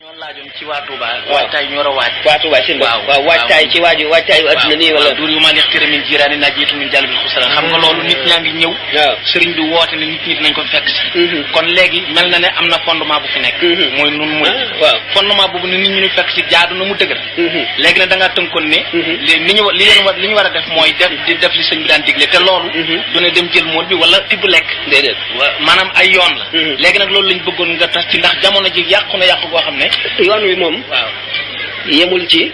ñoo laajoon ci waa Touba. waajtaay ñu war a waaj. waa Touba si waaw waajtaay ci waajtaayu adduna nii wala. dur yu ma neex tëra min jiiraani naa jiitu min jàll bi xusala xam nga loolu nit ñaa ngi ñëw. waaw sëriñ bi woote ne nit ñi dinañ ko fekk si. kon léegi mel na ne am na fondement bu fi nekk. mooy nun muy. waaw fondement boobu ne nit ñi ñu fekk si jaadu na mu dëgër. léegi nag da ngaa tënkoon ne. li ñu war a def mooy def li sëñ bi daan digle te loolu. du ne dem jël mool bi wala tibb lekk. déedéet maanaam ay yoon la. léegi nag loolu lañ bëggoon nga tax ci ndax jamono ji yàqu na yàqu goo xam ne yoon wi moom waaw yemul ci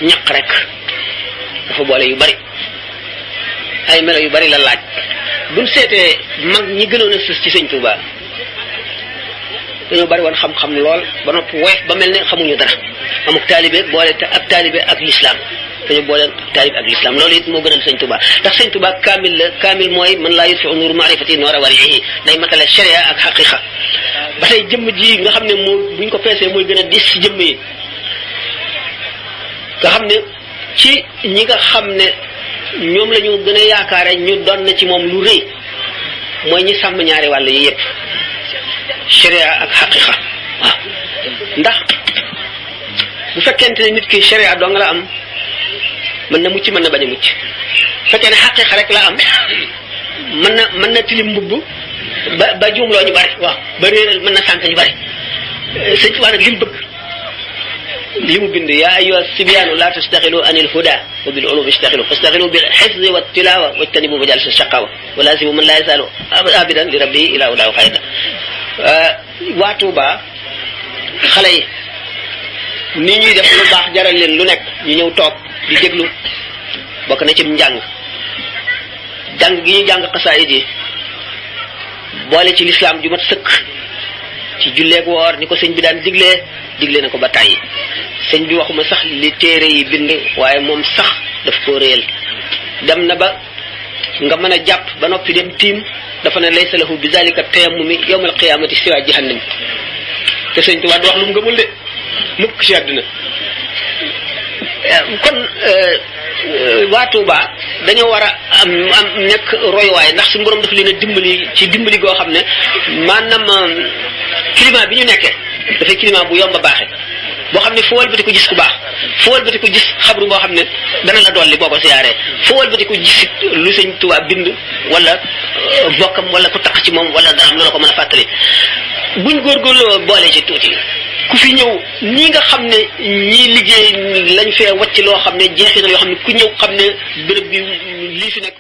ñaq rek dafa boole yu bari ay melo yu bari la laaj buñ seetee mag ñi gënoon a sës ci sëñ Touba dañoo bari woon xam-xam lool ba noppi woyof ba mel ne xamuñu dara amuk taalibe boole ak taalibe ak lislaam dañu boole taalibe ak lislaam loolu it moo gënal sëñ Touba ndax sëñ Touba kaamil la kaamil mooy man laa yutfi'u nuuru maarifati noora warihi day matale sharia ak xaqiqa ba tey jëmm ji nga xam ne moo buñ ko peesee mooy gën a dis ci jëmm yi nga xam ne ci ñi nga xam ne ñoom la ñu gën a yaakaare ñu doon na ci moom lu rëy mooy ñi sàmm ñaari wàll yi yépp sharia ak xaqiqa waaw ndax bu fekkente ne nit ki sharia doo nga la am mën na mucc mën na bañ a mucc fekkee ne xaqiqa rek la am mën na tilim mbubb ba juumloo ñu bari waaw ba réeral mën na sànq ñu bari sëñ Tuubaa nag li mu bëgg li mu bind yaa ayyuha sibyaanu la tastaxilu anil huda wa bil ulumi istaxilu fastaxilu bil xifzi wa tilawa wajtanibu majalis shaqawa wa lazimu man la yasalu abidan li rabbi ila udaa xayda waa Tuuba xale yi ni ñuy def lu baax jaral leen lu nekk ñu ñëw toog di déglu bokk na ci njàng gi ñu jàng xasaayid yi boole ci lislaam ju mat sëkk ci julleeg woor ni ko sëñ bi daan digle na ko ba tàyyi sëñ bi waxuma sax li téere yi bind waaye moom sax daf koo réel dem na ba nga mën a jàpp ba noppi dem tiim dafa ne laysa lahu bi zalika tayammumi yawmal qiyamati siwa jahannam te sëñ Tuubaa du wax lu mu gëmul de mukk ci àdduna kon waa Touba dañoo war a am nekk royuwaay ndax suñu borom daf leen a dimbali goo xam ne maanaam climat bi ñu nekkee dafay climat bu yomb a baaxe boo xam ne foo wëlbati ko gis ku baax foo wëlbati ko gis xabru boo xam ne dana la dolli boo ko siyaaree foo wëlbati ko gis lu sëñ Touba bind wala bokkam wala ku taq ci moom wala dara am lu la ko mën a fàttali buñ góorgóorloo boole ci tuuti ku fi ñëw ñi nga xam ne ñii liggéey lañ fee wàcc loo xam ne jeexi na yoo xam ne ku ñëw xam ne béréb bi lii fi nekk